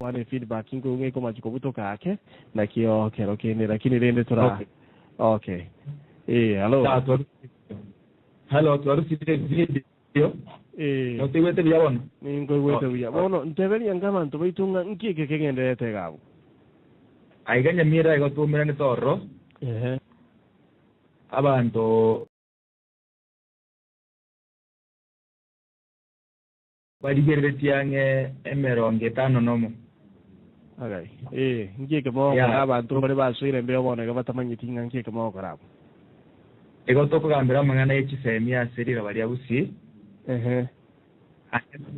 Kwane feedback nkoigwa ekomachi kobutoka ake nakio kero kende lakini rende tora Okay. okay eh hello Sawa, twarusirie. Hello, twarusirie video. eh Notoigwete buya bono? ninkoigwete Okay. buya bono nteberia nka abanto baito ng'a nki eke kegenderete iga abwo Aiga Nyamira igo twaumeranete ororo, ehe abanto Barigereretie ang'e emerongo etano nomo. Agai, ee, nki eke mogokora Yeah. abanto mbare basoire embeo bono iga batamanyeti ng'a nki eke mogokora abwo? Igo tokogambera amang'ana ye chisemi ase riroba ria Gusii, Ehe.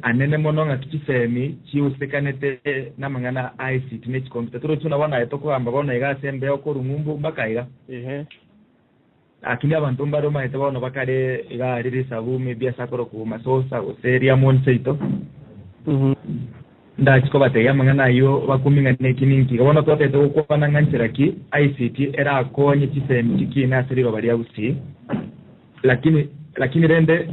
anene mono ng'aki chisemi chiusekanete namang'ana a ICT ne chikomputa. Torochi buna bono aye tokogamba bono iga ase embeo korwa ng'umbu mpaka iga. Ehe. Lakini abanto mbare omanyete bono bakare iga aria risabu maybe ase akorokwa Masosa gose Riamoni seito, ndachi kobatebia amang'ana ayio bakumie ng'a neki ninki. Igo bono twatagete gokwana ng'a nchera ki ICT erakonye chisemi chikine ase riroba ria Gusii. Lakini lakini rende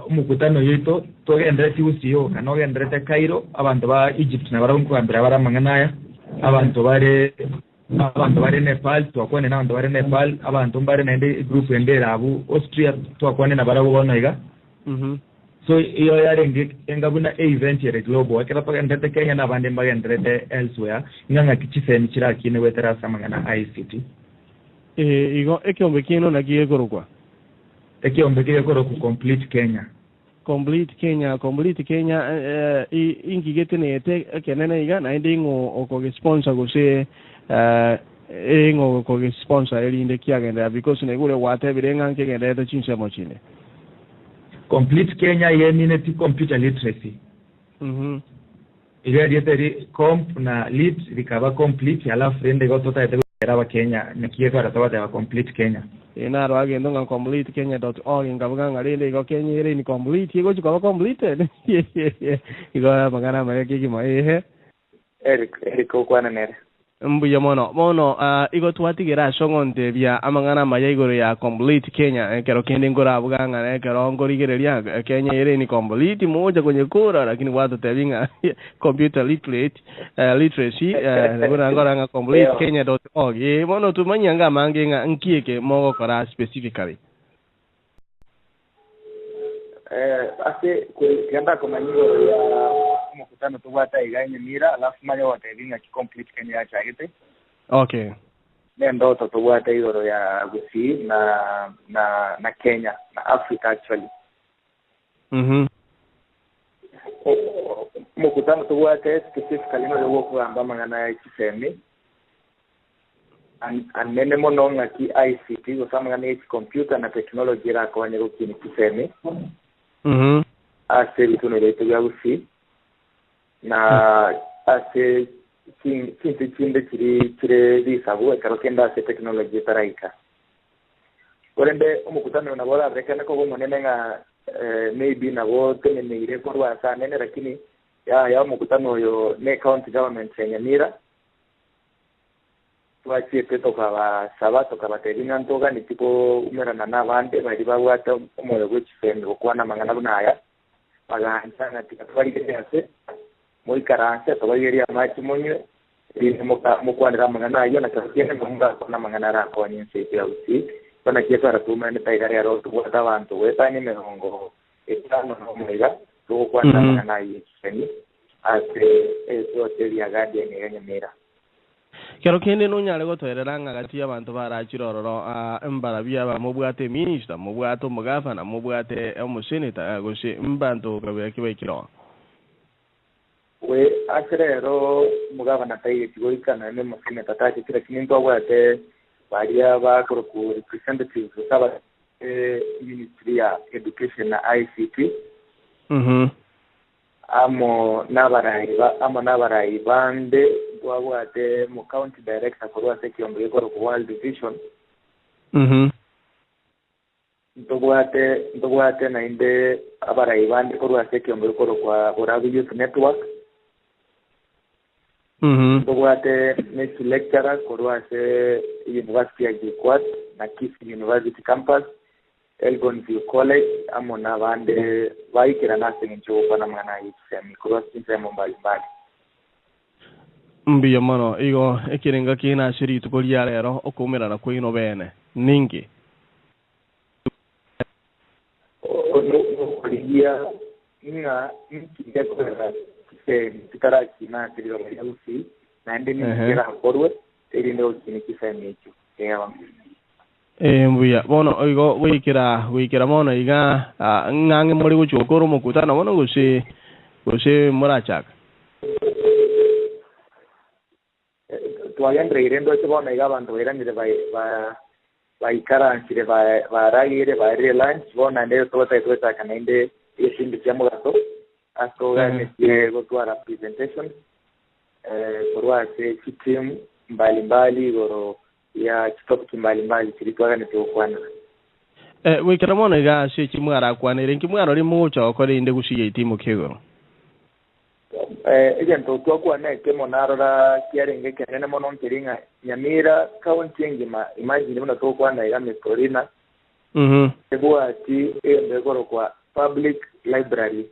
omokutano oyo oito togendereti Gusii oka, nogenderete Cairo, abanto ba Egypt nabarabwo nkogambera bare amang'ana aya, abanto bare. Abanto bare Nepal, twakwane nabanto bare Nepal, abanto mbare naende egroup ende ere abwo Austria, twakwane nabarabwo bono iga. So iyo yarenge enga buna e-event ere global, ekero togenderete Kenya na abande mbagenderete elsewhere, ng'a ng'aki chisemi chirakine goetera ase amang'ana a ICT. Ee, igo ekeombe kiaino naki gekorokwa? Ekeombe kegekorokwa Complete Kenya. Complete Kenya, Complete Kenya inki getenete ekenene iga naende ing'o okoge sponsor gose ing'o okoge sponsor erinde kiagenderera because naigure gwatebire ng'a nkegendererete chinsemo chinde. Complete Kenya iga emineti computer literacy. Iga erieta eri comp na lit rikaba complete alafu rende igo totagete goikera abakenya naki gekogera togoteba complete Kenya. Eye naro agento ng'a complete kenya dot org nkabuga ng'a rende igo Kenya ere incomplete egochi koba completed igo amang'ana amaya kegima eeh. Eric, Eric okwana nere. Mbuya mono. Bono igo twatigera ase ogontebia amang'ana amaya igoro ya Complete Kenya. Ekero kende nkorabuga ng'a ekero nkorigereria Kenya ere incomplete mogocha konyekora lakini gwatotebia ng'a computer literate literacy buna nkora ng'a complete kenya dot org. Ee bono tumanyie anga amange ng'a nki eke mogokora specifically. Ase tiga ndakomanya igoro ya omokutano tobwate aiga Nyamira alafu manye gotebia ng'aki Complete Kenya yachagete. Okay. Nendoto tobwate igoro ya Gusii na na na Kenya na Africa actually. Omokutano tobwate specifically nore bwokogamba amang'ana ya chisemi. Anene mono ng'aki ICT gose amang'ana ye chicomputer na technology erakonye gokinia chisemi ase ebitunu biaito bia Gusii na ase chinse chinde chiri chire risabu ekero kende ase technology etaraika. Korende omokutano oyo nabo orarorekane koba omonene ng'a maybe nabo oteneneire korwa ase anene lakini yaya omokutano oyo ne county government ya Nyamira. Twachiete tokabasaba, tokabatebia ng'a ntoganetie koumerana nabande baria babwate omoyo bwe chisemi gokwana amang'ana buna aya, bagancha ng'a tiga tobarigererie ase moikaranse, tobaigerie amache monywe, erinde mokwanere amang'ana ayio, na kero kende nabo morakwane amang'ana arakonye ense yaito ya Gusii. Igo naki ekero toumeranete aiga rero tobwate abanto goetania emerongo etano nomo iga, togokwanera amang'ana ayio ye chisemi ase ehoteli ya Guardian iga Nyamira. Kero kende nonyare gotoerera ng'a gati y'abanto barachire ororo mbarabwo aba mobwate eminista, mobwate omogavana, mobwate omoseneta, gose mbanto kabira ki baikire oo? We ase rero omogavana taigeti goika naende omoseneta tacheti, lakini ntwabwate baria bakorokwa representatives gose aba ministry ya education na ICT. Amo nabarai amo nabarai bande ntwabwate mo county director korwa ase ekiombe gekorokwa World Vision. Ntobwate ntobwate naende abarai bande korwa ase ekiombe gekorokwa Borabu Youth Network. Ntobwate ne chilecturer korwa ase University ya JKUAT na Kisii University Campus. Elgon View College amo nabande baikerana ase engencho y'ogokwana amang'ana aye chisemi korwa ase chinsemo mbali mbali. Mbuya mono igo ekerenga kiaino ase rituko ria rero okoumerana kwaino bene ninki? Nokorigia ng'a ninki gekorera chisemi chitarakina ase riroba ria Gusii, naende ninki kerakorwe erinde gokinia chisemi echio. Eeh. Ee, mbuya. Bono igo goikera goikera bono iga ng'ang'e more gochia gokora omokutano bono gose gose morachaka? Twagendereire ndoche bono iga abanto bairanire baikaransire barageire barire lunch bono naende totagete gochaka naende egepindi kia mogaso ase oganetie gotwara presentations korwa ase chiteam mbalimbali igoro ya chitopic mbalimbali chiria twaganetie gokwanera. Goikera bono iga ase eki mwarakwanere, inki mwarorire mogocha gokora erinde gosiria etimokia igoro? Egento twakwana ekemo narora kiarenge ekenene mono nkeri ng'a Nyamira county engima, imagine buna togokwana iga Mr. Orina, tebwati egento gekorokwa public library.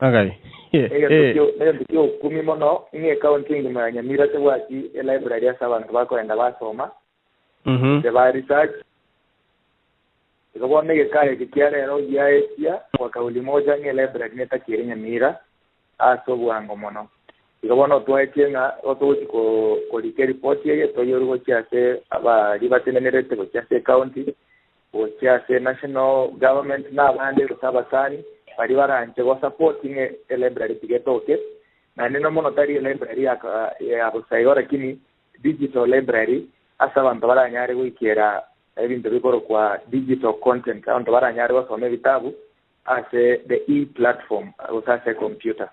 Agai. Negento ki'ogokumia mono ng'a ecounty engima ya Nyamira tebwati elibrary ase abanto bakoenda basoma, gose ba research. Igo bono egekaya eke kia rero giaetia kwa kauli moja ng'a elibrary netakeire Nyamira ase obwango mono. Igo bono twaetie ng'a igo togochia korika eripoti eye toyoru gochia ase abaria batenenerete gochia ase ecounty, gochia ase national government na abande gose abasani baria baranche go support ng'a elibrary tiga etoke. Naende no mono tari elibrary ya bosa igo lakini digital library ase abanto baranyare goikera ebinto bikorokwa digital content, abanto baranyare gosoma ebitabu ase the e-platform gose ase ecomputer.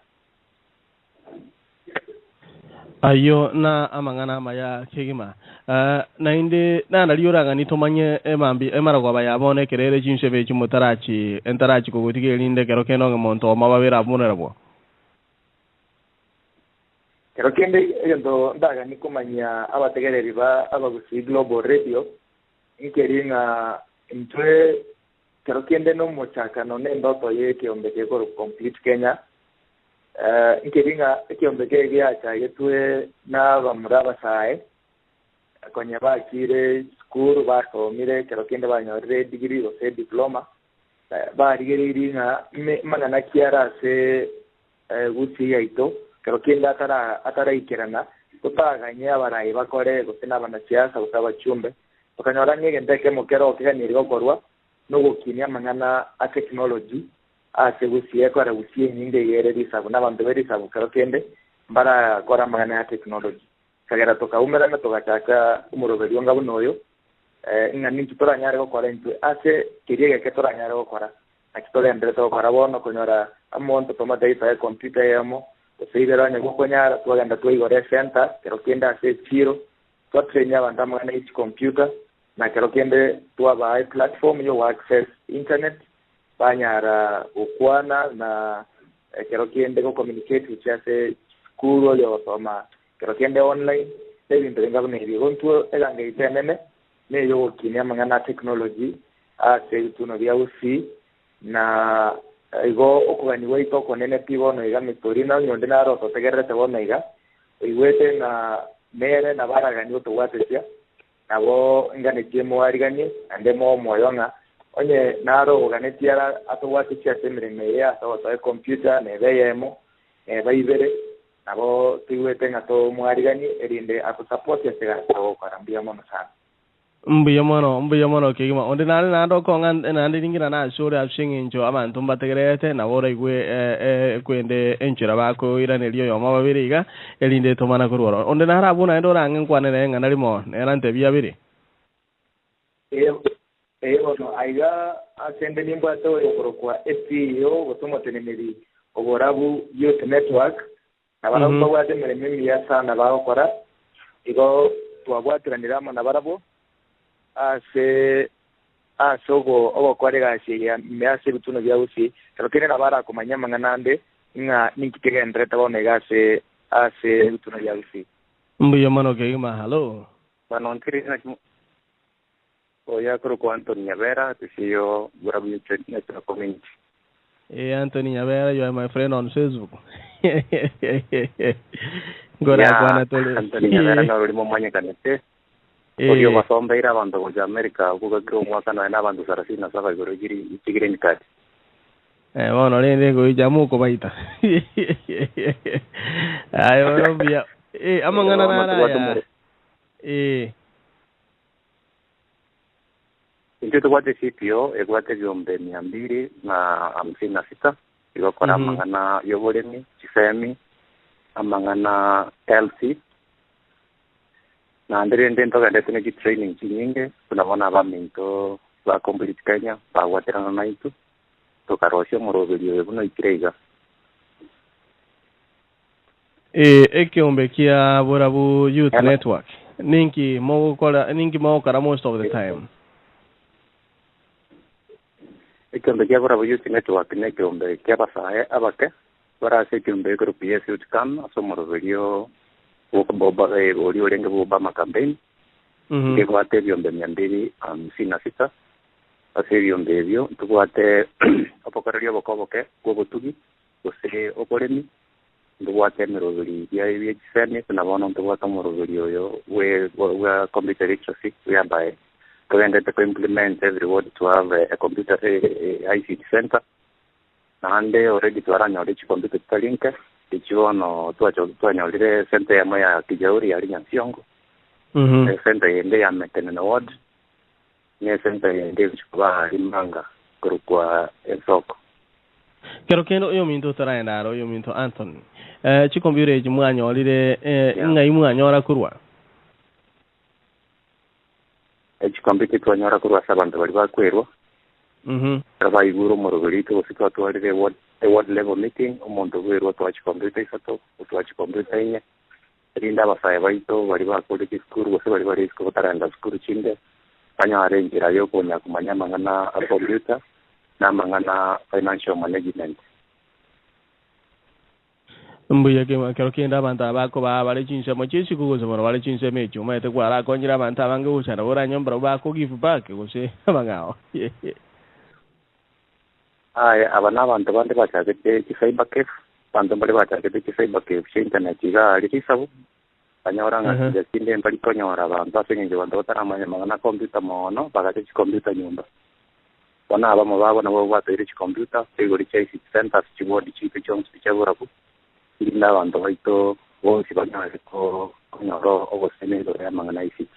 Ayio na amang'ana amaya kegima. Naende nararia orang'ani tomanye emambia emaragoba ya bono ekero ere chinsebe echi motarachi ntarachi kogotiga erinde ekero kende onge monto omo babere abwo narabwo. Kero kende egento ndaganie komanyia abategereri ba Abagusii Global Radio nkeri ng'a intwe kero kende nomochakano nendoto y'ekeombe gekorokwa Complete Kenya. Nkeri ng'a ekeombe keria giachagetwe nabamura abasae, konya bachiire chisukuru basomire ekero kende banyorire edegree gose ediploma, barigereirie ng'a mang'ana ki are ase gusii yaito, ekero kende ataraikerana, totaganye abarai bakore gose nabanasiasa gose abachumbe, tokanyora ng'a egento ekemo kero okeganirie gokorwa nogokinia amang'ana a technology Ase gusii ekore gusii enyinga iga ere risabu, na abanto be risabu kero kende mbarakore amang'ana ya technology. Ekagera tokaumerana togachaka omoroberio onga buna oyo, ng'a ninki toranyare gokora intwe ase keria egeke toranyare gokora. Naki togenderete gokora bono konyora omonto tomate gitoe ecomputer eyemo, gose ibere onye gokonyara twagenda twaigora ecenter kero kende ase echiro, twatrainia abanto amang'ana ye chicomputer, na kero kende twabaa eplatform yo goaccess internet, Banyara gokwana na ekero kende go communicate gochia ase chisukuru oyo ogosoma ekero kende online na ebinto binga buna ebio. Igo intwe egango yaito enene neyogokinia amang'ana a technology ase ebituno bia Gusii na igo okogania gwaito okonene pi bono iga Mr. Orina onye onde nare ototegererete bono iga oigwete ng'a nere nabo araganie gotobwatesia Nabo inganetie moariganie, naende moe omoyo ng'a onye naro oganetie ara atobwatetie ase emeremo eye ase ogotoa ecomputer, neba eyemo, neba ibere, nabo toigwete ng'a tomoariganie erinde atosupport ase egasi togokora. Mbuya mono sana. Mbuya mono, mbuya mono kegima. Onde nare naende okong'a naende ring'ina nase ore ase eng'encho abanto mbategererete, nabo oraigwe kwende enchera bakoiraneria oyomo babere iga, Erinde tomana korwa ororo. Onde nare abwo naende orang'e nkwane nere ing'ana rimo, nere antebie abere. Ee bono, aiga ase 'nde nimbwate oyokorokwa CEO gose omoteneneri o Borabu Youth Network, na barabwo mbabwate emeremo emiya sana bagokora. Igo twabwatiranire amo nabarabwo ase ase ogokora egasi eye ime ase ebituno bia Gusii. Kero kende nabo arakomanyia amang'ana ande ng'a ninki kegendererete bono iga ase ase ebitunwa bia Gusii. Mbuya mono kegima hallo. Bono nkere naki oyo akorokwa Anthony Nyabera ase yo Borabu Youth Network Community. Anthony Nyabera, you are my friend on Facebook. Ngorakwana tore. Anthony Nyabera no rurimo mwanyekanete. Orio basombeire abanto gocha America gugakira omwaka noe na abanto 37 igoro chiri chigreen card. Bono rende goicha mokobaita. Aye bono buya. Amang'ana naraya. Intwe tobwate CPO ebwate ebiombe 256 igokora amang'ana ya oboremi, chisemi, amang'ana health, naende rende ntogendete na chitraining chinyinge buna bono abaminto ba Complete Kenya bagwaterana naintwe tokarosia omoroberi oyo buna oikire iga. Ekiombe kia Borabu Youth Network ninki mogokora, ninki mogokora most of the time? Ekiombe kia Borabu Youth Network na ekiombe kia abasae abake bare ase ekiombe egroup ya Youth Camp ase omoroberi o ori orenge bwa Obama campaign. Nkebwate ebiombe 256 ase ebiombe ebio ntobwate obokoreri oboke oboke bwa obotugi gose oboremi, ntobwate emeroberi ya chisemi buna bono ntobwate omoroberi oyo bwa computer literacy whereby togendete ko implement every ward to have a computer ICT center. Naende already twaranyore chicomputer chitari nke echi bono twanyorire center yamo ya Kijauri yari Nyansiongo, center yende ya Metenene ward, ne center yende egochikoba Rimanga korokwa Ensoko. Kero kendo oyo minto otaraenda aro, oyo minto Anthony, chicomputer echi mwanyorire ng'ai mwanyora korwa? Echicomputer twanyora korwa ase abanto baria bakwerwa. Ekero baigure omoroberi oito gose twatwarire ward level meeting, omonto bwerwa twa chicomputer isato, otwa chicomputer inye, erinde abasae baito baria bakorire chisukuru gose baria bare isiko batarenda sukuru chinde, banyore enchera ya okonya komanya amang'ana a computer na amang'ana financial management. Mbuya kero kende abanto aba bakoba bare chinsemo chi'esiko gose bono bare chinsemo echio omanyete kwarakonyire abanto abange gochanda boranywe barabwo bako give back gose abang'ao. Aye aba na abanto bande bachagete chicyber cafe, abanto mbare bachagete chicyber cafe chia internet iga aria risabu, banyora ng'a chinsa chinde mbari konyora abanto ase eng'encho abanto bataramanya amang'ana a computer mono, bagacha chicomputer nyomba. Bono abamo babo nabo batoire chicomputer, baigore chia ICT centers chiward chiaito chionsi chia Borabu, erinde abanto baito bonsi banyare konyora obosemi igoro ya amang'ana a ICT.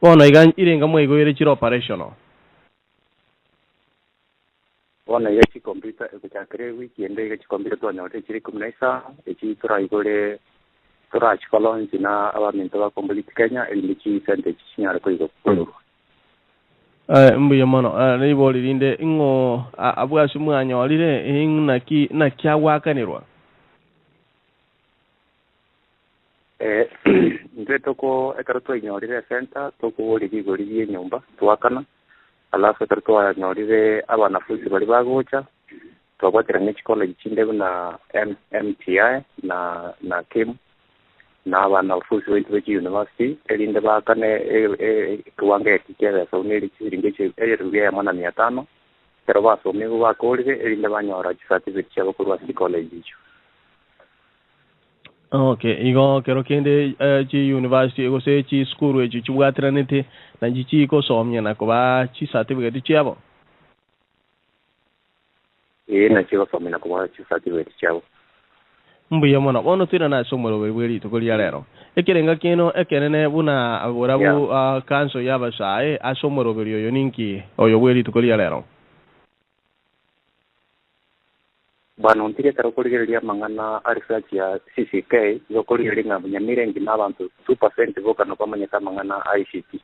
Bono iga irenga mwaigoire chire operational? Bono iga chicomputer egochakera ewiki ende iga chicomputer twanyorire chire 15 echi toraigore torachikolaunch na abaminto ba Complete Kenya erinde chisente echi chinyare koigorwa. Mbuya mono. Ribori rinde ing'o abwo ase mwanyorire naki naki agwakanirwa? Intwe toko ekero twainyorire ecenter tokoboria rigori ria enyomba twakana, alafu ekero twanyorire abanafunzi baria bagocha twabwaterania chicollege chinde buna MTI na KIM na abanafunzi baito ba chiuniversity erinde bakane ekiwango eki kia ebesa buna eri chiringi 1500 ekero basomigwe bakorire erinde banyora chicertificate chiabo korwa ase chicollege echio. Okay, igo kero kende chi university gose chi school echi chibwatiranete nachi chigosomia na koba chicertificate chiabo? Nachi gosomia na koba chicertificate chiabo. Mbuya mono. Bono twirana ase omoroberi bwe rituko ria rero. Ekerenga kino ekenene buna Borabu council ya abasae ase omoroberi oyo ninki oyo bwe rituko ria rero? Bano ntire ekero okorigereria amang'ana a research ya CCK, igo okorigereria ng'a Nyamira engima abanto 2% boka nabo bamanyete amang'ana a ICT.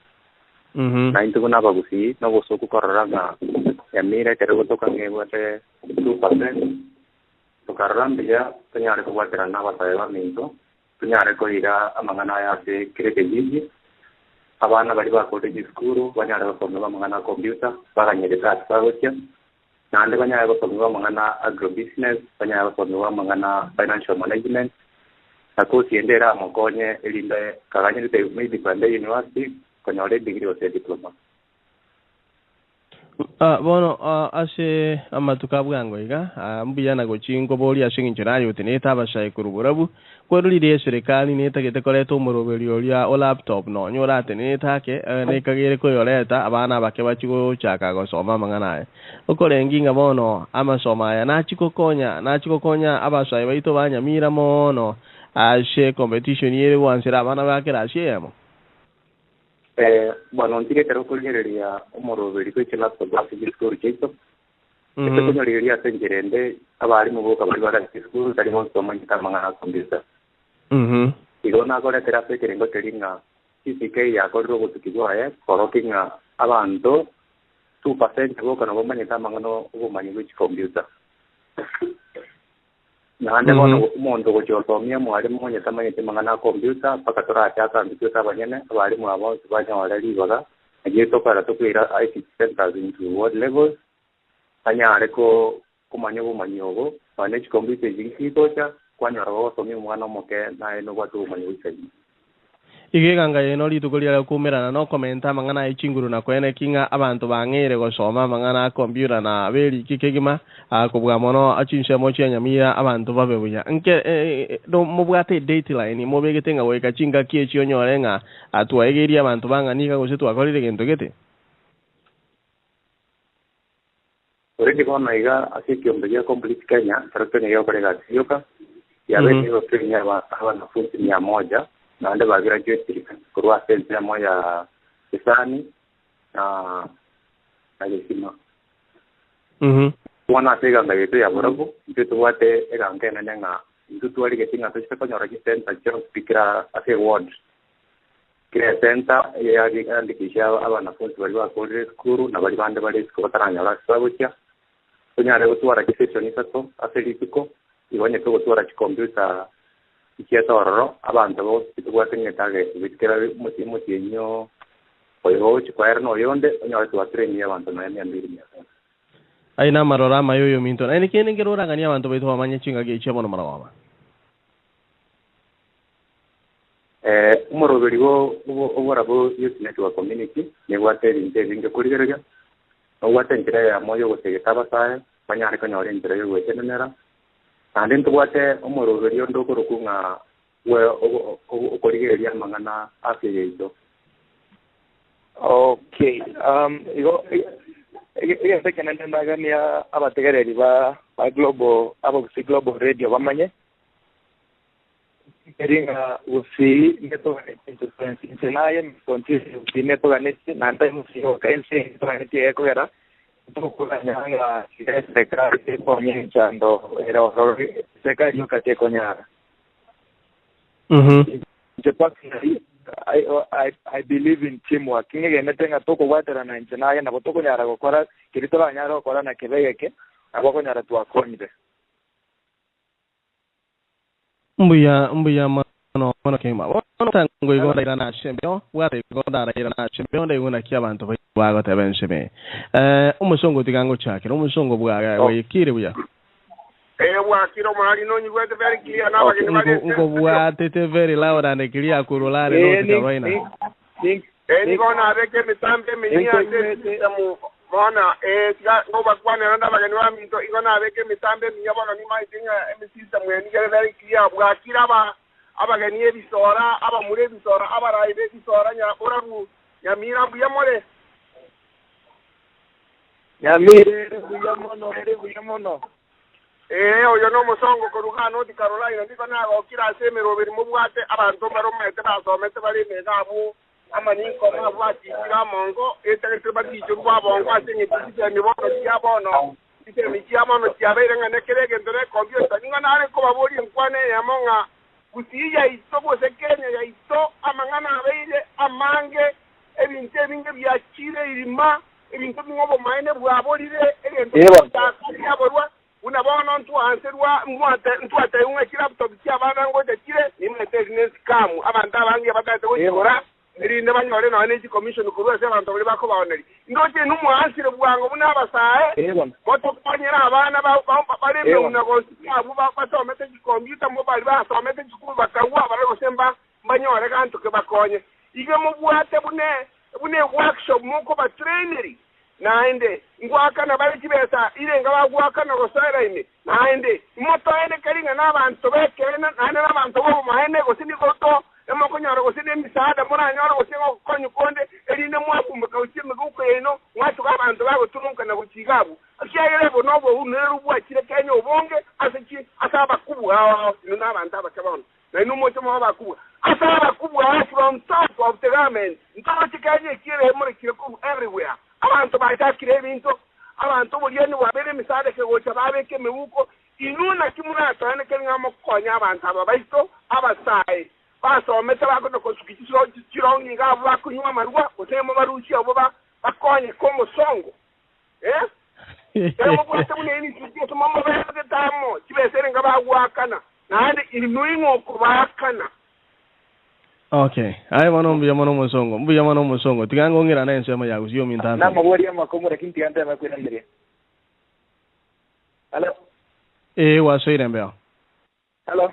Na intwe buna abagusii nobosoku korora ng'a Nyamira ekero egotoka ng'a ebwate 2%, tokarora mbuya tonyare kobwaterana na abasae baminto, tonyare koira amang'ana aya ase kera ekejiji, abana baria bakorire chisukuru banyare gosomigwa amang'ana a computer, baganyerete ase bagochia, naende banyare gosomigwa amang'ana agrobusiness, banyare gosomigwa amang'ana financial management, na kosi ende eramokonye erinde kaganyerete maybe kwenda university konyora edegree gose diploma. Bono ase amatuko a bwango iga, mbuya na gochia nkoboria ase engencho naye otenenete abasae korwa borabu, kwerorire eserekari netagete koreta omoroberio oria o laptop nonya oratenenete ake, nekagere koyoreta abana abake bachie gochaka gosoma amang'ana aya. Okorengi ng'a bono amasomo aya nachie gokonya nachie gokonya abasae baito ba Nyamira mono ase competition ere gwansera abana ba kerasi eyemo. Bono ntige ekero okorigereria omoroberi bwe chilaptop ase chisukuru chiaito, ase konyorigereria ase enchera ende, abalimu boka baria bare ase chisukuru tari bonsi bamanyete amang'ana a computer. Igo nakoretera ase ekerengo keria ng'a CCK yakorire obotuki bwaye korokia ng'a abanto 2% boka nabo bamanyete amang'ana obomanyi bwe chicomputer. Naende bono omonto ogochia gosomia omwalimu onye tamanyeti amang'ana a computer mpaka torachake ande toete abanyene, abalimu aba bonsi banyore ribaga, nario tokogera tokoira ICT centers into ward levels, banyare komanya obomanyi obo, nonya ne chicomputer echi chigocha, kwanyora gogosomia omwana omoke naye nobwate obomanyi boisaine. Igo eganga yaino rituko riare koumerana nokomenta amang'ana aye chinguru na koeneki ng'a abanto bang'eire gosoma amang'ana a computer na beriki kegima kobua mono chinsemo chia Nyamira abanto babe buya. Nke mobwate edateline mobegete ng'a goika chingaki echi onyore ng'a twaegeirie abanto bang'ani iga gose twakorire gento gete? Korende bono iga ase ekiombe gia Complete Kenya, ekero Kenya gegokora egasi rioka, kiabeire gotrainia abanafunsi mia moja naende bagraduatire korwa ase ensemo ya Kisani na na Gesima. Bono ase eganga yaito ya Borabu, intwe tobwate eganga enene ng'a intwe twarigetie ng'a tochete konyora chisenta chionsi kera ase eward. Kera esenta eyandikishe abanafunsi baria bakorire esukuru na baria bande bare isiko bataranyora ase bagochia, tonyare gotwara chisession isato ase rituko, igo onye togotwara chicomputer chichiete ororo, abanto bonsi tobwate ng'a etarget gochia kera omotienyi oyo ogochia koera na oyonde, onyore twatrainire abanto nonya mia mbiri mia tano. Aye namaroro amaya oyominto, naende kende nkere orang'anie abanto baito bamanye chingaki echi bono marogoba. Omoroberi bw'oborabu Youth Network Community nebwate ebinto ebinge korigereria, nobwate enchera eyemo y'ogosegeta abasae banyare konyora enchera y'ogwetenenera, naende ntobwate omoroberi onde okorokwa ng'a bwe okorigereria amang'ana ase yaito. Okay, igo egento ekenene ndagania abategereri ba Global, Abagusii Global Radio bamanye, Eri ng'a Gusii netoganetie intwe twensi. Inche naye Miss Gusii netoganetie, naende tari Gusii yoka, ense eye netoganetie egekogera tokoganya ng'a tiga eserekari ekonye emechando ere ororo, eserekari yoka tekonyara. Inche personally, I, I, I believe in teamwork. Ng'egenete ng'a tokobwaterana inche naye nabo tokonyara gokora keria toranyare gokora na kebe egeke, nabo okonyora twakonyire. Mbuya mbuya mono mono kegima. Bono tango igo ndairane ase embeo, bwata igo ndarairane ase embeo ndaigwe naki abanto baito bagoteba ensemo eye. Omosongo tiga ngochakere, omosongo bwa bwaikire buya. Ee, bwakire omorari nonyigwete very clear na abageni bare ase studio. Nkobwatete very loud and clear korwa Lare North Carolina. Ee, nigo nabeke emetambo eminyia ase esystem bono, ee, tiga ngobakwanera naende abageni baminto, igo nabeke emetambo eminyia bono nimaete ng'a emesystem eye nigo ere very clear. Bwakire aba abageni ebisora, abamura ebisora, abarai b'ebisora, nya borabu, Nyamira mbuya more? Nyamira ere buya mono, ere buya mono. Ee, oyo nomosongo korwa igaa North Carolina, nigo nagokire ase emeroberi mobwate abanto mbaromete basomete bare emega abwo amaninko abwo batichire amongo, etagete batichorwe abongo ase eng'encho chisemi bono chia bono, chisemi chia bono chiabeire ng'a nekera egento ne computer. Nigo nare kobaboria enkwana eyemo ng'a Gusii yaito gose Kenya yaito amang'ana abeire amange, ebinto ebinge biachire irima, Ebinto bing'we obomaene bwaborire, egento kegochaka kiaborwa, buna bono ntwanserwa ntwatebiwa ng'a chilaptop chi'abana ngocha chire, nimanyete eri nesikamu, abanto abange batagete gochigora, erinde banyore nonya ne chicommission korwa ase abanto baria bakobaoneria. Indoche inwe mwansire bwango buna abasae, motokonyere abana bare emeuna gose abwo basomete chicomputer, baria basomete chisukuru bakagwa, bare gose mbanyore ganto kebakonye. Iga mobwate buna eworkshop mokobatraineri. Naende ngwakana bare chibesa irenga bagwakana gosoera ime. Naende motoenekeri ng'a nabanto b'ekeene, naende nabanto b'obomaene, gose nigo to emokonyora gose nemisaada moranyore gose gokonya konde, erinde mwabumbeka gochia emegoko yaino, mwatuga abanto bagoturunkana gochia iga abwo. Ekiagera obo nobounereru bwachire Kenya obonge ase chi ase abakubwa ao inwe nabanto abake bono, na inwe moche mobe abakubwa ase abakubwa ao from top of the government. Ntoroche Kenya eki ere emorekire korwa everywhere. Abanto bachakire ebinto, abanto oboriani bwabeire emisaada ekegocha babeka emebuko. Inwe naki moratoenekeri ng'a mokonya abanto aba baito abasae basomete bakonya kosuki chirongi iga abwo bakonywa amarwa gose mobarusie abwo bakonyeke omosongo? Eh? Ekero mobwate buna enisu Yeso momobeegete amo chibesa ere nkabagoakana, naende inwe ing'o okobaakana. Okay. Aye bono mbuya mono omosongo, mbuya mono omosongo. Tiga ngong'irane ensemo ya gusii ominto Anthony. Namaboria amakong'u lakini tiga nteme kwiraneria. Hello? Ee, gwasoire mbeo. Hello?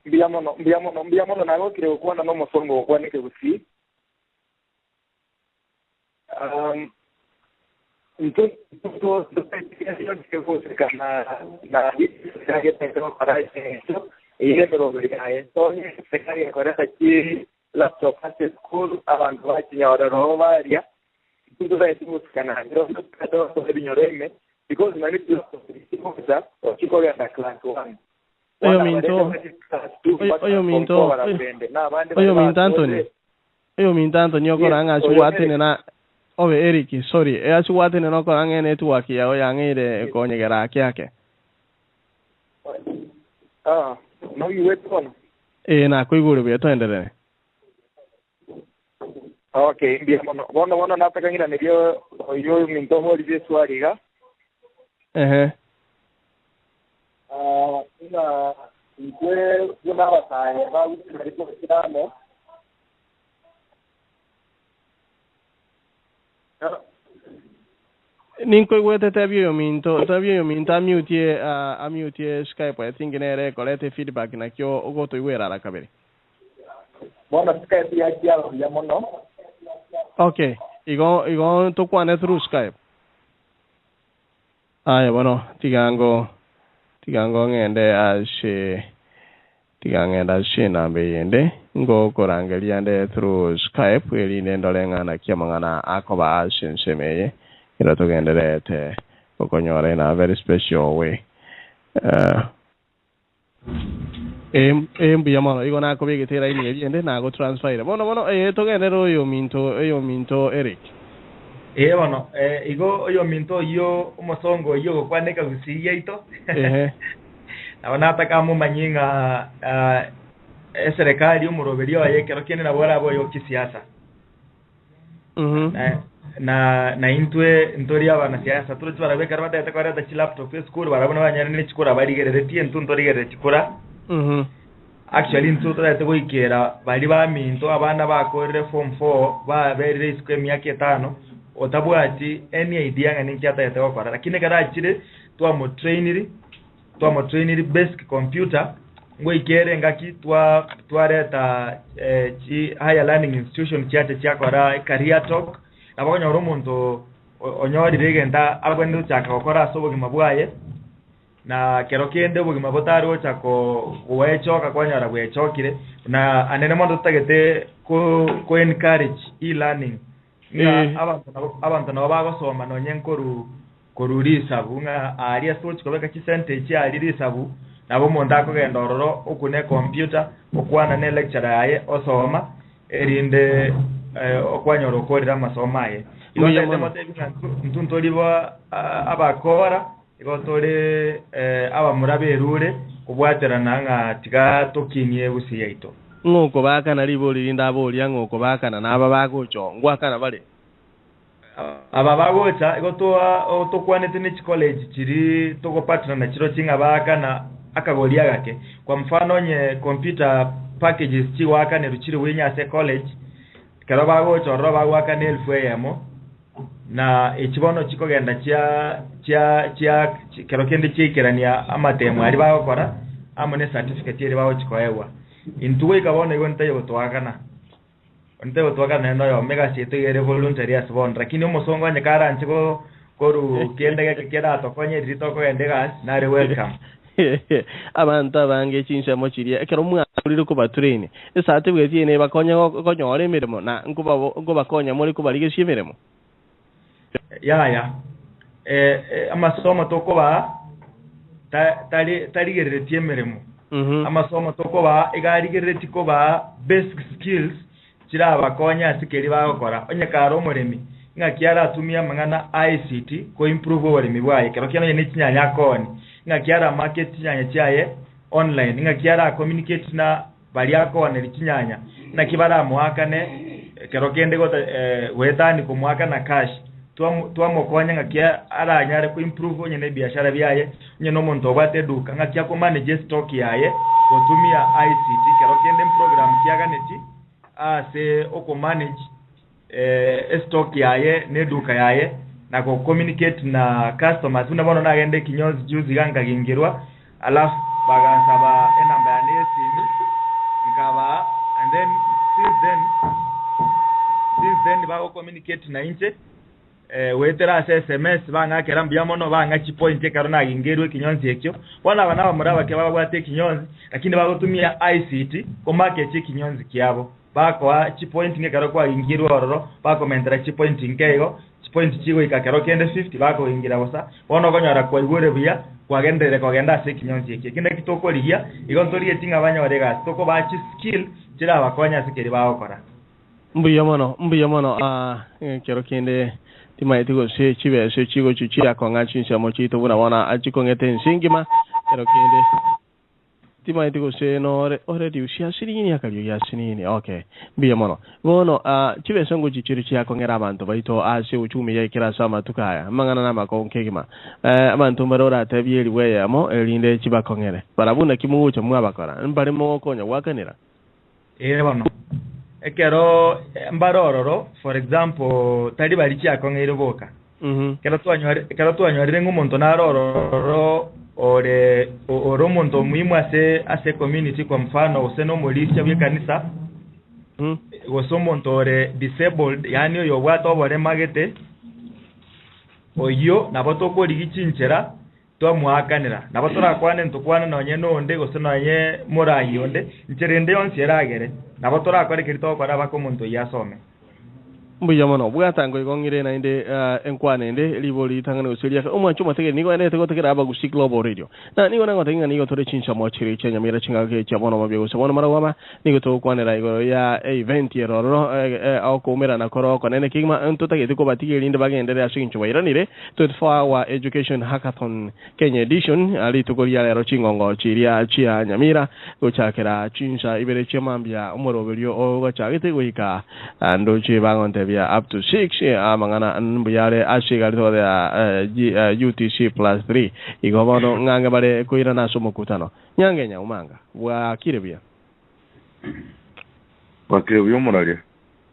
Mbuya mono, mbuya mono, mbuya mono nagokire gokwana nomosongo gokwana ekegusii. Intwe ntotaitikegoseka na na gokora engencho eyio emeroberi yaye tonye serikali ekoreta chi laptop ase esukuru abanto bachinyora roho baria intwe totaeti goseka na ebinyoro ime because nari laptop chikogocha chikogenda class one. Oyo minto oyo minto oyo minto Anthony oyo minto Anthony okora ng'a achigwatenena obe Eric sorry e achigwatenena okora ng'a network yao yang'eire ekonyegera ake ake. Noigwete bono? Ee, nakoigure buya, toenderere. Okay, mbuya mono. Bono bono natakang'iraneria oyo ominto oborire eswali iga. Ehe. Ng'a intwe buna abasae bagusii tokira amo. Ninkoigwete tebia oyo minto tebia oyo minto amutie amutie Skype I think nere ekorete feedback nakio ogotoigwera ara kabere. Bono Skype yachiaba buya mono. Okay, igo igo tokwane through Skype. Aya bono tigango tigango ng'ende ase tiga ng'ende ase enamba eyende ngokorangeria nde through Skype erinde ndore ng'a naki amang'ana akoba ase ensemo eye kero togendererete gokonyora in a very special way. Ee, mbuya mono igo nakobegete eraini eria ende nagotransferire bono bono ee togenderere oyo ominto oyo ominto Eric. Ee bono, igo oyominto oyio omosongo oyio ogokwana ekegusii giaito, Ehe. nabo nataka amomanyie ng'a eserekari omoroberi oye ekero kende nabo orabe oyo o kisiasa. Na na intwe ntori abanasiasa toroche barabwo ekero batagete koreta chilaptop esukuru barabwo nabanyare ne chikura barigereretie intwe ntorigerere chikura. Actually intwe totagete goikera baria baminto abana bakorire form four baberire isiko emiaka etano otabwati any idea ng'a ninki atagete gokora lakini ekero achire twamotrainiri twamotrainiri basic computer ngoikere engaki twa twareta chi higher learning institution chiacha chiakora career talk nabo okonyora omonto onyorire egento abwenerete gochaka gokora ase obogima bwaye. Na kero kende obogima botari gocha goechoka kwanyora bwechokire, na anene mono totagete ko encourage e-learning ng'a abanto nabo abanto nabo bagosoma nonye nkoru koru risabu ng'a aria ase ogochi kobeka chisente echi aria risabu nabo omonto akogenda ororo okuna ecomputer okwana ne lecturer yaye osoma erinde okwanyora okorire amasomo aye. Igo Mbuya ntagete mono. motebi ng'a intwe ntori ba abakora Igo tore abamura b'erure kobwaterana ng'a tiga tokinie gusii yaito. Ng'a okobaakana ribori rinde aboria ng'a okobaakana naba bagocha oo, ngwakana bare? Aba bagocha igo tokwanete ne chicollege chiria togopartner nachirochio ng'a baakana akagori agake. Kwa mfano onye computer packages chigoakanerwa chire bwenye ase ecollege, ekero bagocha ororo bagoakana elfu eyemo, Na echi bono chikogenda chia chia chia kero kende chiaikerania amatemo aria bagokora amo ne certificate eria bagochi koegwa. Intwe goika bono igo ntaiyo gotoakana. Onde gotwakana naende oyomo egasi yaito iga ere voluntary ase bono, lakini omosongo onye karanche go koru kende geke keratokonye riria tokogenda egasi, nare welcome. Abanto abange chinsemo chiria ekero mwakorire kobatrain, ecertificate eye nebakonye konyora emeremo na nkobakonya more kobarigesia emeremo. Yaya, amasomo tokobaa tari tarigereretie emeremo. Amasomo tokobaa iga arigereretie kobaa basic skills chirabakonye ase keria bagokora. Onye kare omoremi, ng'aki aratumie amang'ana a ICT koimprove oboremi bwaye kero kiane onye ne chinyanya akooni, ng'aki aramarket chinyanya chiaye online, ng'aki aracommunicate na baria akooneria chinyanya, naki baramoakane ekero kende goetani komoakana cash. Twamokonya ng'aki aranyare koimprove onye ne ebiashara biaye, onye na omonto obwate eduka, ng'aki akomanage estock yaye gotumia ICT. Kero kende program kiaganeti ase okomanage estock yaye na eduka yaye na gocommunicate na customers. Buna bono nagenda ekinyozi juzi iga nkagingerwa, alafu bagansaba enamba yane ya esimi, nkabaa and then since then bagocommunicate na inche goetera ase SMS, bang'akera mbuya mono, bang'a chipoint ekero nagingerwe ekinyonsi ekio. Bono aba nabamura abake babwate ekinyonsi, lakini bagotumia ICT komarket ekinyonsi kiabo. Bakoa chipoint ng'ekero kwagingirwe ororo, bakomentera chipoint nkeigo, chipoint chigoika kero kende 50 bakogingira bosa. Bono okonyora kwaigure buya, kwagenderere kogenda ase ekinyonsi ekio. Eki naki tokorigia, igo ntorigetie ng'a banyore egasi, tokobaa chiskill chirabakonye ase keria bagokora. Mbuya mono, mbuya mono. Ekero kende timaeti gose chibesa chigochi chiakong'a chinsemo chiaito buna bono chikong'ete ense engima. Ekero kende timaeti gose nore oreduce asinini akariogi asinini. Okay, mbuya mono. Bono chibesa ngochi chiri chiakong'era abanto baito ase uchumi yaikera ase amatuko aya, amang'ana na amakongo kegima. Abanto mbare oratebie eribu eyemo erinde chibakong'ere. Barabwo naki mogocha mwabakora, mbare mogokonya gwakanera. Ee bono, ekero mbare ororo, for example, tari bari chiakong'eire boka. Ekero twanyorire ng'a omonto nare ororo ore ore omonto omuhimu ase ecommunity, kwa mfano gose na omorisia bw'ekanisa, gose omonto ore disabled, yaani oyo obwate oborema gete, oyio nabo tokorigia chinchera twamoakanera. Nabo torakwane ntokwane nonye nonde gose nonye morai onde, nchera ende yonsi eragere, nabo torakore keria togokora mpaka omonto oyio asome. Mbuya mono. Bwata igo ng'ire naende enkwana ende ribori ritang'ani gose riaka omwancho omotegeri nigo aendete gotegera Abagusi Global Radio. Na nigo nagotebia ng'a nigo tore chinsemo chire chia Nyamira chingaki chia bono mambia gose bono marogoma nigo togokwanera igoro ya event ere ororo okoumerana kore okonene kegima ntotagete kobatiga erinde bagenderere ase eng'encho bairanire 24 hour education hackathon Kenya edition rituko ria rero chingongo chiria chia Nyamira gochakera chinsa ibere chia mambia omoroberio ogochagete goika ndoche bagontebia up to 6 amang'ana mbuyare ase egari togoteba UTC plus 3 igo bono ng'ange bare koirana ase omokutano nyange nyaumanga bwakire buya. Bwakire buya omoraria.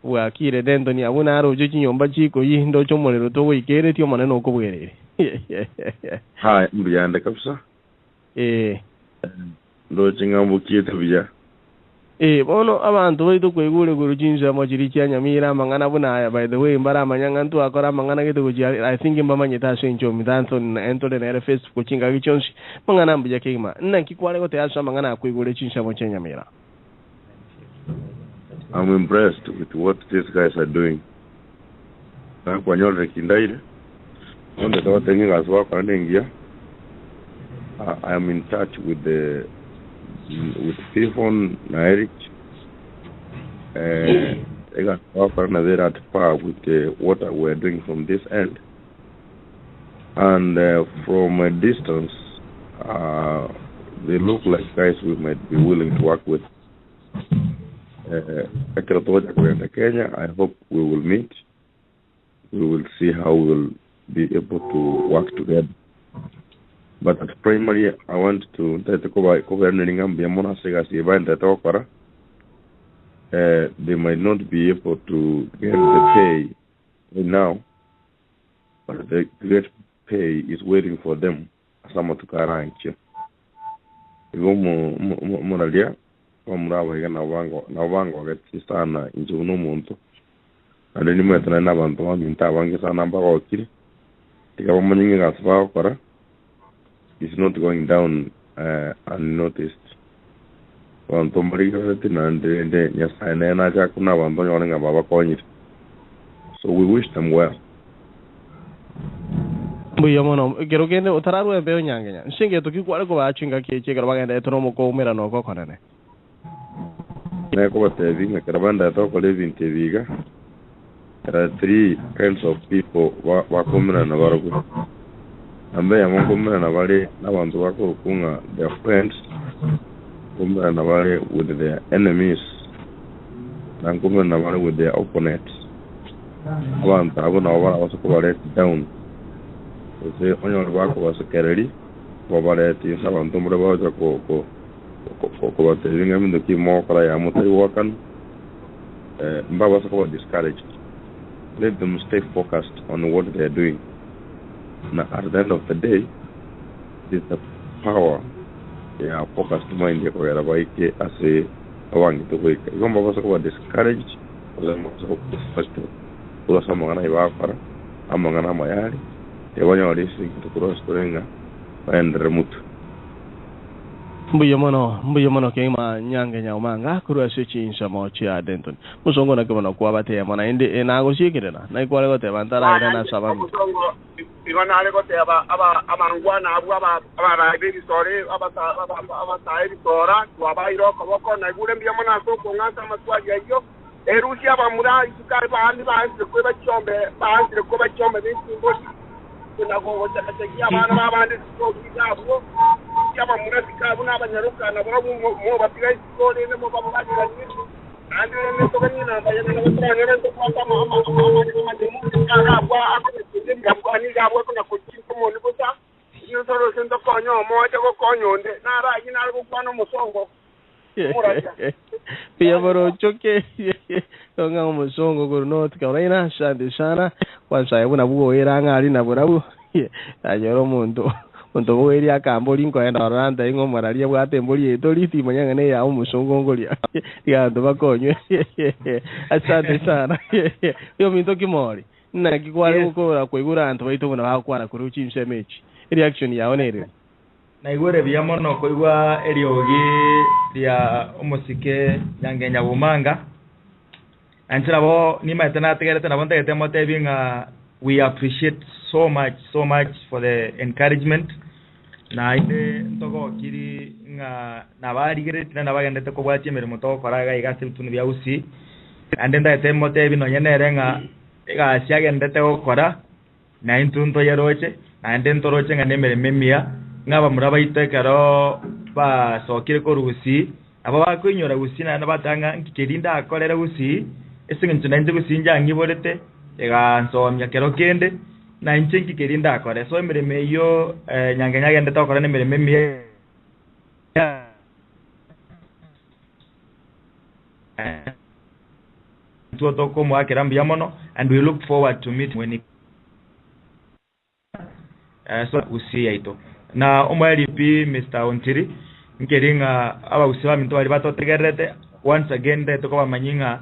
Bwakire Dentoni abwo naroche chinyomba chikoyi ndoche omorero togoikeretie omonene okobwerere. Hai, mbuyande kabisa. Ndoche ng'ambokiete buya. Bono abanto baito kwaigure korwa chinsemo chiri chia Nyamira amang'ana buna aya, by the way mbaramanya ng'a ntwakora amang'ana gete gochia I think mbamanyete ase enchomi Danson entore nere Facebook chingaki chionsi mang'ana mbuya kegima. Naki kware goteba ase amang'ana akwaigure chinsemo chia Nyamira? I'm impressed with what these guys are doing. Nakwanyorire kindaire. Onde togotebia ng'a egasi bagokora nengiya. I am in touch with Stephen na Eric. Egasi bagokora nabo ere at par with what we are doing from this end. And from a distance, they look like guys we might be willing to work with. Ekero togocha kogenda Kenya, I hope we will meet. We will see how we will be able to work together. But at primary, I want to ntete kobairaneria ng'a mbuya mono ase egasi eye baendete gokora. They might not be able to get the pay right now, but the great pay is waiting for them ase amatuko aranchio. Igo omoraria. Abamura aba iga nabo bango nabo bangogetie sana inche buna omonto, naende nimanyete naende na abanto baminto abange sana mbagokire, tiga bamanye ng'a egasi bagokora is not going down unnoticed. Abanto mbarigerereti naende rende Nyasaye nere nache akune abanto onyore ng'a babakonyire. So we wish them well. Mbuya mono. Ekero kende otararue embeo nyangenya, nse engeto ki kware kobaa chingaki echi ekero bagenderete nomokoumera oko okonene? Nekobatebia ng'a ekero baenderete gokora ebinto ebi iga, there are three kinds of people ba- bakoumerana nabarobwo. Namba eyemo nkoumerana bare nabanto bakorokwa ng'a their friends, nkoumerana bare with their enemies, na nkoumerana bare with their opponents. Abanto abwo nabo barabase koba let down, gose onyore bakobasekereria, babarete inse abanto mbare bagocha ko- ko- ko- kobatebia ng'a ebinto ki mogokora yaya motari goakana, mbabase koba discouraged. Let them stay focused on what they are doing. Na at the end of the day, it is the power ya focused mind ekogera baike ase abangete goika. Igo mbabase koba discouraged, gose mbabase koba distracted korwa ase amang'ana ayio bagokora, amang'ana amayare, tibanyore ase korwa ase tore ng'a baenderere motwe. Mbuya mono, mbuya mono kegima Nyangenya Omanga korwa ase chinsemo chia Denton. Mosongo naki mono kwabatema naende eh, nagosiekerera naikware goteba ntarairana ase abamito. Omosongo igo nare goteba aba abangwana abwo aba abarai b'ebisore abasae ebisora twabaire okoboko naigure mbuya mono ase okong'asa amaswali ayio erusia abamura isukari baandi baanchire kweba chiombe baanchire kweba chiombe n'echimbori nagogochakachakia abana babande sikori iga abwo abamura sikabu n'abanyaruka nabo mobatiga isikori ende mobabagiranie naende rende toganie namba yene nabo toranyore ntokwata amanyemuagabwa akonyakunyabwa akonyakuchinga omoni bosa inosorose ntokonya omoche gokonya onde narayi nare gokwana omosongo. Pia borochoke tonga omusongo kuri North Carolina. Asante sana kwanza buna bwoera ng'ari na burabu anyora omonto omonto bwoeri akambori nkoenda orora ntai ng'omoraria bwate embori etori timanya ng'a neya omusongo ngoria tiga abanto bakonywe. Asante sana oyo minto kimori naki kware gokora koigura abanto baito buna bagokwana korwa chinsemo echi reaction yao nereri? Naigwere buya mono koigwa eriogi ria omosike Nyangenya Bomanga. Nainche nabo nimaete nategerete nabo ntagete motebi ng'a we appreciate so much, so much for the encouragement. Naende ntogokiri ng'a nabarigereti na nabagendete kobwatia emeremo togokora iga iga ase ebitunu bia Gusii. Naende ntagete motebi nonye nere ng'a egasi agendete gokora naintwe ntoyeroche naende ntoroche ng'a na emeremo emiya ng'a abamura baito ekero basokire korwa Gusii nabo bakoinyora Gusii naende bateba ng'a nki keria ndakorere Gusii ase eng'encho nainche Gusii nchang'iborete egansomia kero kende nainche nki keria ndakore. So emeremo eywo Nyangenya agendete gokora na emeremo emiya intwe tokomoakera mbuya mono and we look forward to meet when he so Gusii yaito. Na omo LP Mr. Ontiri nkeri ng'a abagusii baminto baria batotegererete once again ndete kobamanyi ng'a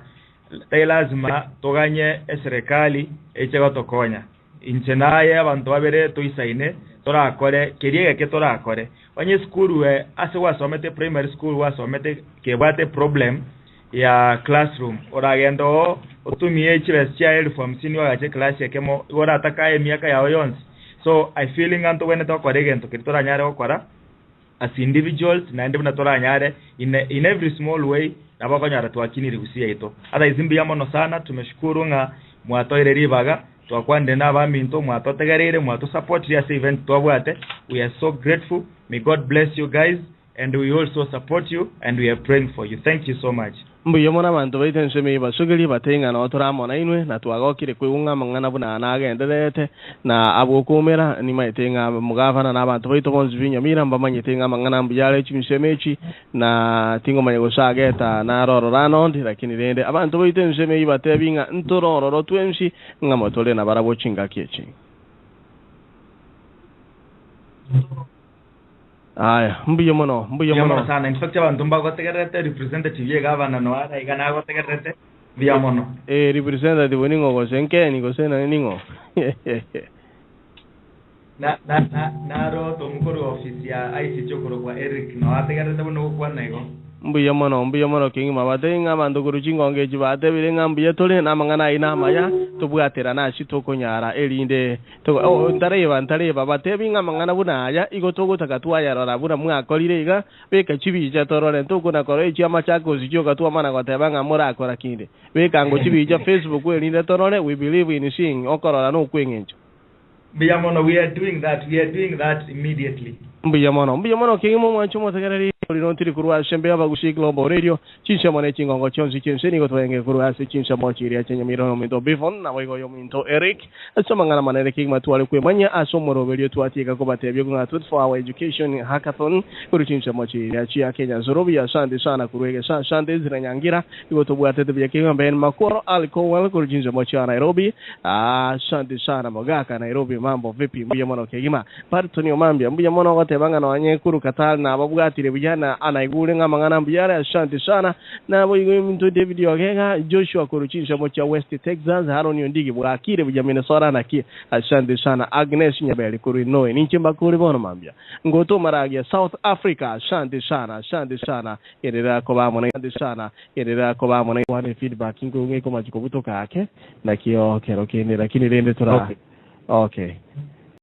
tai lazima toganye eserikali eche gotokonya. Inche naye abanto babere toisaine torakore keria egeke torakore. Onye esukuru ase gwasomete primary school gwasomete kebwate problem ya classroom oragenda oo otumie chibesa chia elfu hamsini oagache class ekemo igo orataka emiaka yao yonsi. So I feel ng'a ntobwenerete gokora egento keria toranyare gokora as individuals naende buna toranyare in every small way nabo okonyora twakinire Gusii yaito. Otherwise mbuya mono sana tumeshukuru ng'a mwatoire ribaga twakwanire na abaminto mwatotegereire mwatosupportire ase event twabwate. We are so grateful. May God bless you guys and we also support you and we are praying for you. Thank you so much. Mbuya mono abanto baito ensemo basogeri bateng'a nabo toramona inwe na twagokire koigwa amang'ana buna nagendererete na abwokomera nimaete ng'a mugavana na abanto baito bonsi binyamira mbamanyete ng'a amang'ana mbuya are chinsemo echi na tingomanya gose ageta narorora nondi lakini rende abanto baito ensemo eyio batebi ng'a ntorororo twensi ng'a motore na barabwo chingaki echi. Aya, mbuya mono, mbuya Mbuya mono mono. sana. In fact abanto mbagotegererete representative ye gavana noara iga nagotegererete mbuya mono. Eh, representative ning'o gose nkeni gose nani ning'o? Na na na naro tomokorwa office ya ICT okorokwa Eric noategererete buna ogokwana igo. Mbuya mono, mbuya mono kegima. Batebie ng'a abanto korwa chingongo echi batebire ng'a mbuya tore, na amang'ana ayio namaya, tobwaterane ase tokonyara, erinde togo oh, ntareba, ntareba. Batebie ng'a amang'ana buna aya igo togotaka twayarora buna mwakorire iga, beka chibicha torore. Ntokona korora echi Machakos chioka twamana goteba ng'a morakora kinde. Beka ango chibicha Facebook erinde torore, we believe in seeing, okorora nokweng'encho. Mbuya mono, we are doing that, we are doing that immediately. Mbuya mono, mbuya mono kegima omwanche omotegereri orino ntiri korwa ase embe y'abagusi Global Radio, chinsemo ne chingongo chionsi chi'ense nigo twarenge korwa ase chinsemo chiria chia Nyamira oyominto Bivon naboigo oyominto Eric ase amang'ana amanene kegima tware kwemanyia ase omoroberio twatieka kobatebia ng'a 24 hour education hackathon korwa chinsemo chiria chia Kenya Nzorobi asante sana korwa egesa asante Ezra Nyangira Igo tobwatete buya kegima Ben Makworo Ali Cowell korwa chinsemo chia Nairobi asante sana mogaka Nairobi mambo vipi mbuya mono kegima Barton Omambia mbuya mono ogoteba ng'a nonye korwa Qatar nababwatire buya na anaigure ng'a amang'ana mbuya are asante sana naboigo ominto David Ogega Joshua korwa chinsemo chia West Texas Haron Ondigi bwakire buya Minnesota naki asante sana Agnes Nyaberi korwa Illinois ninche mbakore bono mambia ngotomaragia South Africa asante sana asante sana Erera koba amo na asante sana erera koba amo na wane feedback nko ng'eko machiko butoka ake nakio kero kende lakini rende tora Okay. okay.